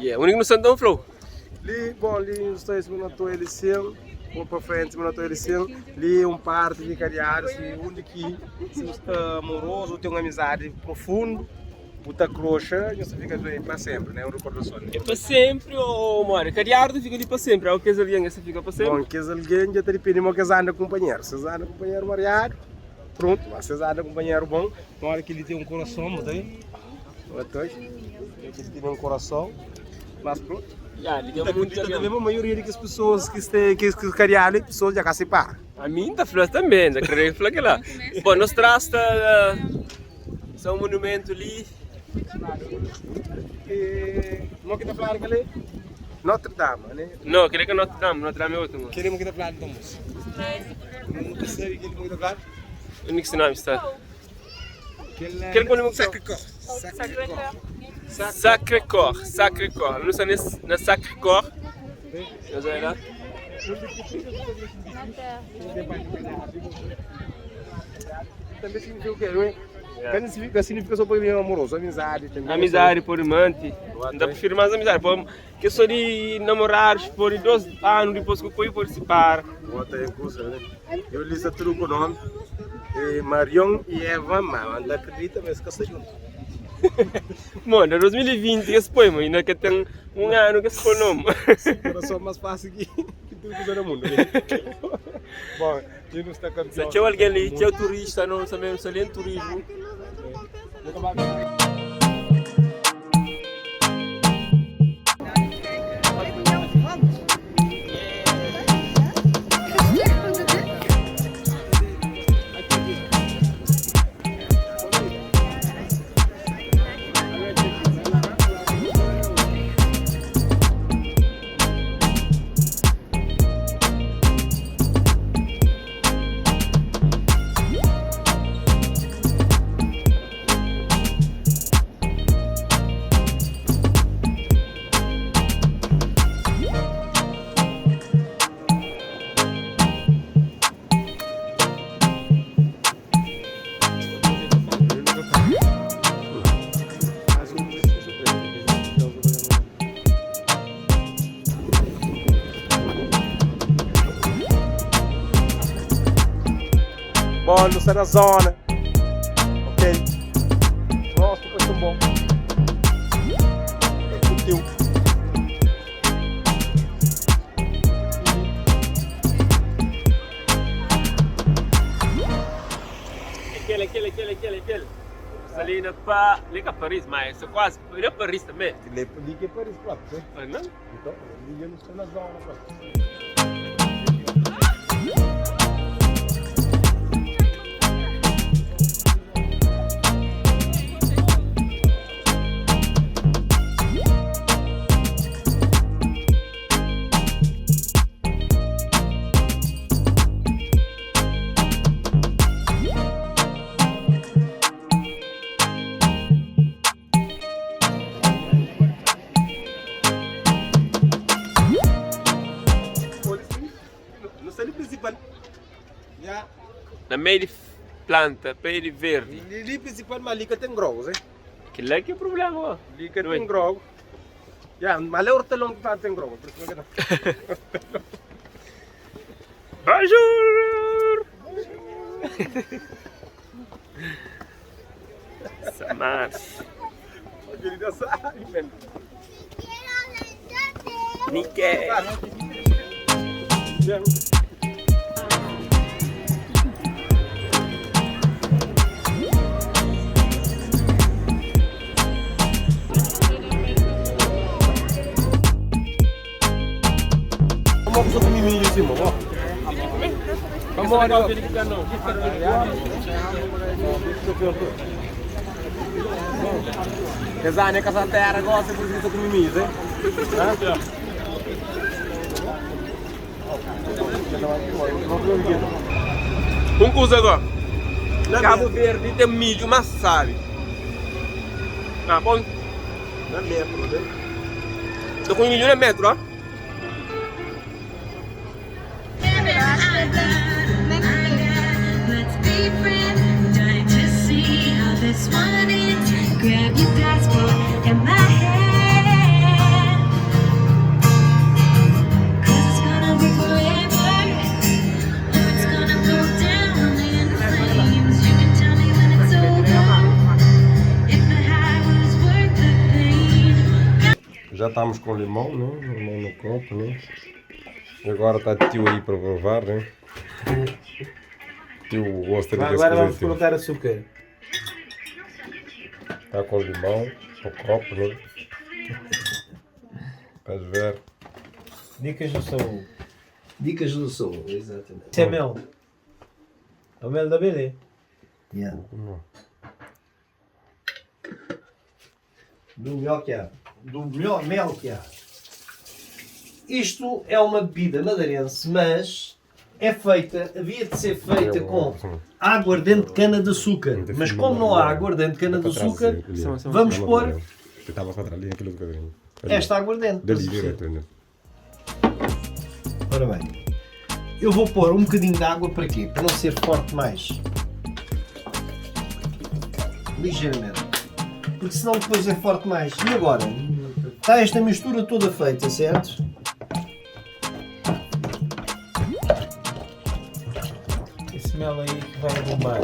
Yeah, undi ki nu sta nton Flou? Li, bon, li nu sta sima na Toia li sin, bo pa frenti sima na Toia li sin, li é un parti di kadiadu si undi ki si bu sta amorozu, ten un amizadi profundu, bu ta kroxa, nhos ta fika li pa senpri, né, un rekordason. É pa senpri ô modi? Kadiadu ta fika li pa senpri, ô kes algen es ta fika pa senpri? Bon, kes algen dja ta dipende mo ki es anda ku kunpanheru, si es anda ku kunpanheru mariadu, prontu, ma si es anda ku kunpanheru bon, modi ki li ten un kurason, bu ta Otoy, ki tene un korason mas prontu. Ya, li ten mutu algen. Também, maioria di kes pessoas ki sta ki ki kariadu é pessoas dja ka separa. Ami N ta fla também, N ta kre fla kila. Bon, nos tras sta sta un monumentu li. Mo ki ta fladu keli? Notre Dame, ne? No, keli ka Notre Dame, Notre Dame é otu. Keli mo ki ta fladu nton mosi? Mo ka sabi keli mo ki ta fladu. Undi ki si nomi sta? Kel ki nu Sacré Cor, Sacré Cor. Nu sta nes na Sacré Cor. Nhos odja la. Também significa o quê? Não é? Ka significa só problema amoroso, amizade também. Amizade pode manti. N ta prefiro mais amizade. Pode, ke só di namorados pode 2 anu dipôs ku poi pode separa. Bota em kusa, né? Eu li sa tudu ku nomi e Marion e Eva ma N ta akredita ma es ka sta djuntu. Bom, na 2020 es poi, ma inda ka ten un anu ki es poi nomi. Separason mas fásil ki tudu kuza na mundu. Bom, i nu sta kampion. Sta txeu algen li, txeu turista, no sta mesmu sta li en turismu. Bom, nu sta na zona. Ok. Gosto pa tão bom. Curtiu. Aquele, aquele, aquele, aquele, aquele. Sta ali na pa, li ka Paris, mas sta quase, li é Paris também. Li, li que é Paris próprio, né? Ah, não? Então, li não está na zona próprio. Nu sta li principal. Ya. Na meio di planta, pé di verdi. Li, li principal, mas li ka ten grogos, eh? Kel-la ki é problema, ó. Li ka ten grogo. Ya, mas la é hortelão ki ta ten grogo, por isso que não. Bonjour! Samar. Nickel. Kes anu é ka terra gosta por isso kume milho, eh? Un kuza go, Cabo Verde ten midju más sabi. Ah, bon. Na metro, né? Ta kume midju na metro, ah? Já estamos com limão, né? Limão no copo, né? E agora está tio aí para provar, né? Tio gosta de Agora vamos colocar açúcar. Está com limão no copo, né? Estás a ver? Dicas do Saúl. Dicas do Saúl, exatamente. Isso é mel. É o mel da abelha. Yeah. Não. Do melhor que há. Do melhor mel que há. Isto é uma bebida madeirense, mas é feita, havia de ser feita com aguardente de cana-de-açúcar. Mas como não há aguardente de cana-de-açúcar, vamos pôr Estava para ali aquele bocadinho. esta aguardente. Dali direto, né? Ora bem, eu vou pôr um bocadinho de água para quê? Para não ser forte mais. Ligeiramente. Porque senão depois é forte mais. E agora? Está esta mistura toda feita, certo? Esse mel aí que vai bombar.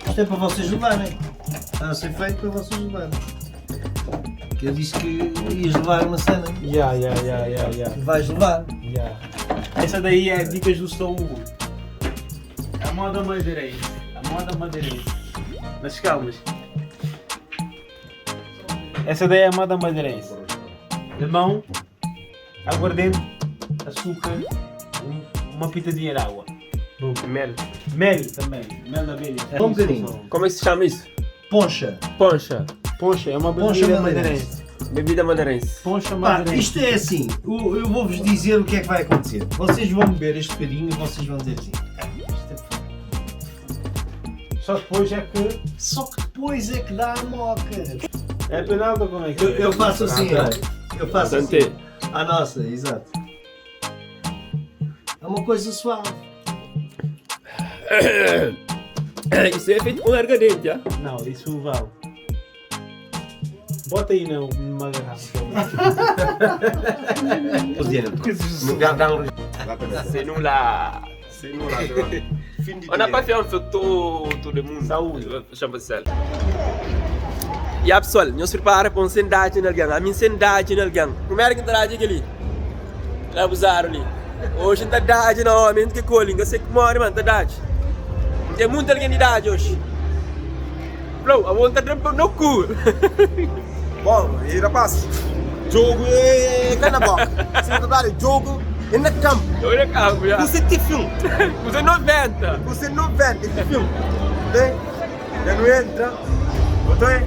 Isto é para vocês levarem. Está a ser feito para vocês levarem. Que eu disse que ias levar uma cena. Ya, ya, ya, ya, ya. Vais levar. Ya. Essa daí é dicas do Saúl. A moda madeirense. A moda madeirense. Mas calmas. Essa daí é a moda madeirense. Limão, aguardente, açúcar, uma pitadinha de água. Mel. Mel também. Mel da abelha. Um bocadinho. Como é que se chama isso? Poncha. Poncha. Poncha, é uma Poncha bebida madeirense. madeirense. Bebida madeirense. Poncha Pá, madeirense. isto é assim, eu vou-vos dizer o que é que vai acontecer. Vocês vão beber este bocadinho e vocês vão dizer assim. "Ah, isto é fraco." Só depois é que. Só que depois é que dá a moca. É penalti ou como é que Eu, é? eu faço assim, olha. Eu faço assim. Santé. À nossa, exato. É uma coisa suave. Isso é feito com aguardente, já? Não, isso vale. Bota aí numa garrafa. C'est nous là. C'est nous là. Fim de On n'a pas fait une photo tout le monde. Saúde. Chama-se. E aí, pessoal, nós prepara para um sendade na alguém. A mim sendade na alguém. Primeiro que tá ali. Lá abusaram ali. Hoje tá dade na homem que colhe, que sei que morre, mano, tá dade. Tem muita alguém de idade hoje. Bro, a vontade de no cu. Bom, e rapaz, jogo é cana boca. Se não tá jogo é na campo. Olha campo já. Você tem filme. Você 90. Você 90 esse filme. Tem? Já não entra. Botou aí?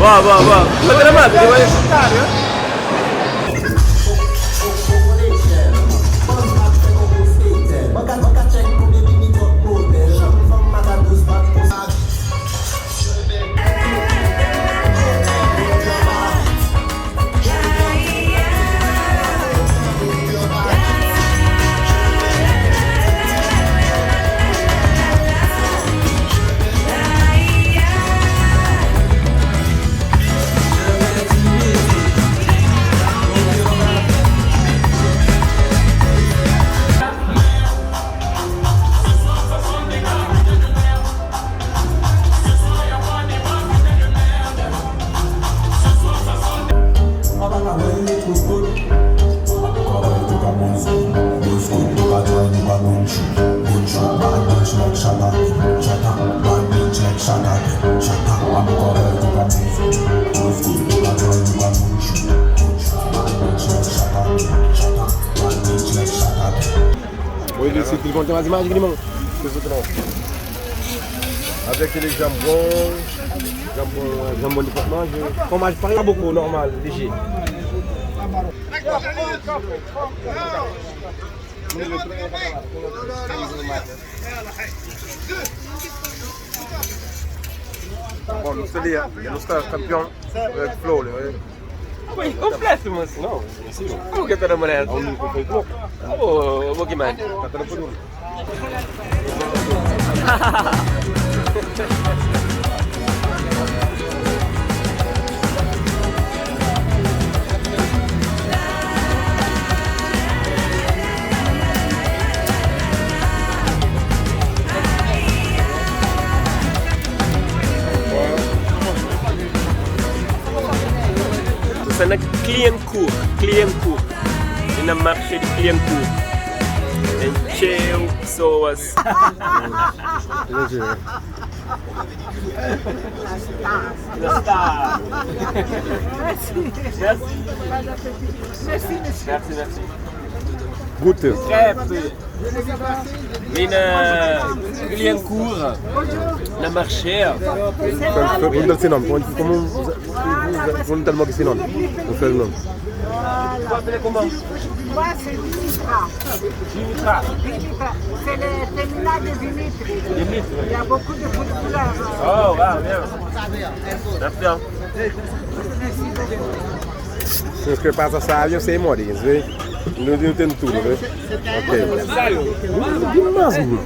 Boa, boa, boa. Ba ta mata, di bai. Oi, esse limão tem mais imagem que limão. Avec les jambons, jambon, jambon de fromage, fromage pas beaucoup, normal, léger. Bom, não está ali, não está campeão, é flow, né? Bem, completo, mas. Não, sim. Como que tá na mulher? Oh, vou que mais. Tá tranquilo. Está na Clignancourt, Clignancourt. E na marcha de Clignancourt. Tem cheio pessoas. Merci. Merci. Merci, merci. Gute. Crepe. Ali na Clignancourt, na marché. Pergunta esse nome, como pergunta logo esse nome. Não sei o nome. Moi, c'est Dimitra. Dimitra. Dimitra. C'est le terminal de Dimitri. Il y a beaucoup de footballeurs. Oh, wow, bien. Merci. Se você passa sabe, eu sei morir, vê? Não tem tudo, vê? Ok. Demais, mano.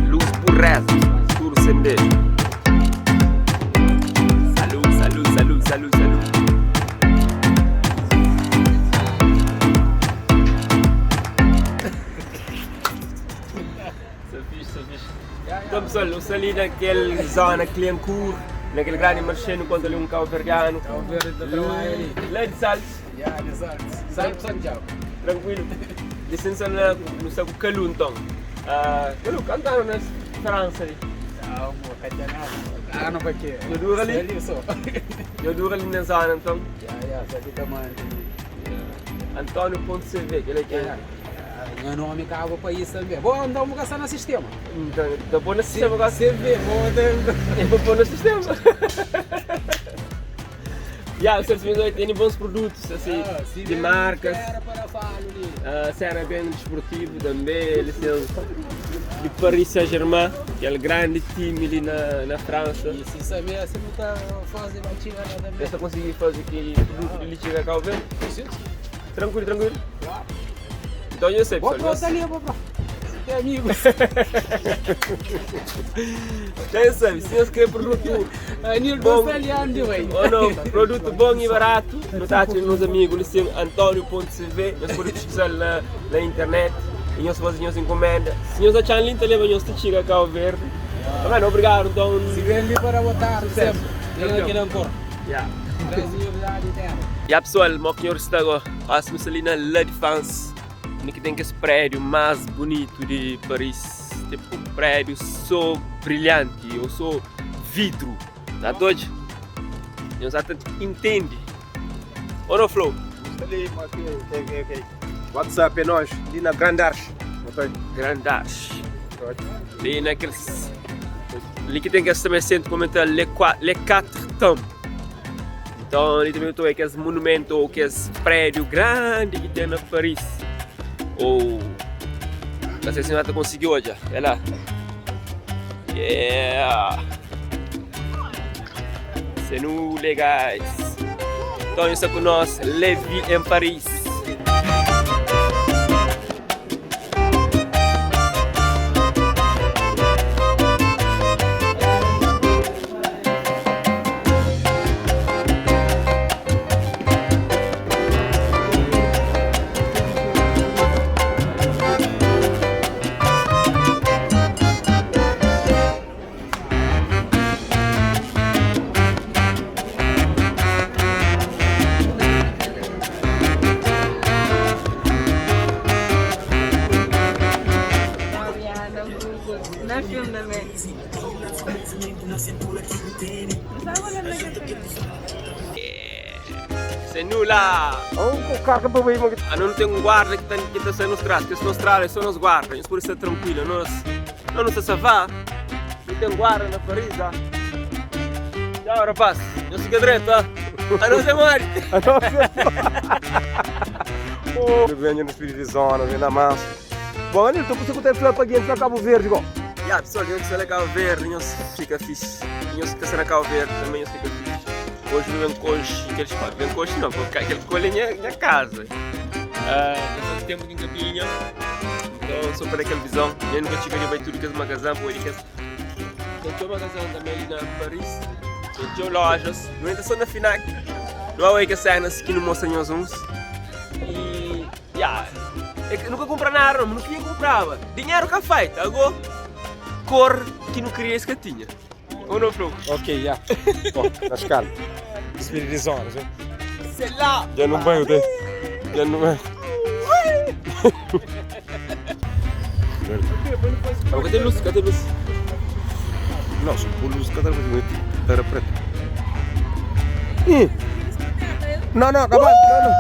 Luz burreza, tudo sem beijo. Salud, salud, salud, salud, salud. Sa fixe, sa fixe. Então pessoal, eu saí naquela zona Clignancourt, naquele grande marché, no conto ali um cabo-verdiano. Cabo Verde tá trabalho ali. Lá de Salles, Yeah, de Salles. Salles Santiago. tranquilo. Licença na, no saco Calu então. Ah, Calu, cantaram na França ali. Ah, pô, catanado. Ah, não vai que. Eu duro ali. Ali só. Eu duro ali na zona então. Yeah, só que tá mano. Antônio.cv, que ele é que é. Meu nome acaba para isso também. Bom, então vou gastar no sistema. Então, tá bom no sistema agora. CV, bom, Eu vou pôr no sistema. Yeah, o Serviço tem bons produtos, assim, de marcas. Era para falar ali. Cena bem desportivo também, eles são de Paris Saint-Germain, que é o grande time ali na França. E se saber, você não tá fazendo batida lá também. Eu só consegui fazer aqui produto de lixo cacau verde. Sim. Tranquilo, tranquilo. Então eu sei, Vou pessoal. pra ali, vou pra. Tem amigos. Já eu sei, se vocês querem produto Anil Bom. Gonçalves, vai. ou não, produto bom e barato, no tá meus amigos, ali Antonio.cv, nós podemos pesquisar na internet e nós fazemos encomenda. Se nós acharem lindo, leva nós te chega a Cabo Verde. Tá bem, obrigado, então. Se vem ali para botar sempre. Tem aqui na cor. Yeah. Brasil, verdade, terra. E aí pessoal, mo que está agora, passamos ali na La Défense, que tem esse prédio mais bonito de Paris. Tipo prédio só brilhante ou só vidro. Tá doido? Nhos ata intende. Ou não, Flow? Está ali, ok, ok, ok. WhatsApp é nós, ali na Grande Arche. Ok? Grande Arche. Ali naqueles. Ali que tem que também centro comentar Le Quatre Temps. Então ali também estou aqueles monumento ou aqueles prédio grande que tem na Paris. Ou não sei se não conseguiu hoje. É lá. Yeah. Senu legais. Então isso é com nós, Levi em Paris. Senula! Oh, o carro para aí, Ah, não tem um guarda que está que tá sendo nos trás, que se nos traz só nos guarda, por isso é tranquilo, nós não nos salvar. Não tem guarda na Paris, ah. Tchau, rapaz. Não fica direito, ah. A não ser morre. Oh, venho no espírito de zona, vem na massa. Bom, ali, estou com o falar para alguém de Cabo Verde, igual. Ya, pessoal, eu que na Cabo Verde, nós fica fixe. Nós que na Cabo Verde também nós fica fixe. Hoje não vem coxe, aqueles vem coxe não, porque aquele colhe é minha casa. Ah, já faz tempo que nunca vinha. Então, só para aquela visão. Eu nunca tive ali vai tudo que é magazão, por que tem um magazão também ali na Paris. Tem lojas. Não entra só na Finac. Não há que cenas que não mostram uns uns. E, yeah, é que nunca compra nada, não, não queria comprar. Dinheiro que feito, agora cor que não queria esse que tinha. Ou não, Flo? Ok, já. Bom, na escala. Espírito de zona, já. Sei lá! Já não banho, tem. Já não banho. Cadê luz? Cadê luz? Não, se pôr luz, cada vez muito. Era preto. Ih. Não, não, acabou. Não, não.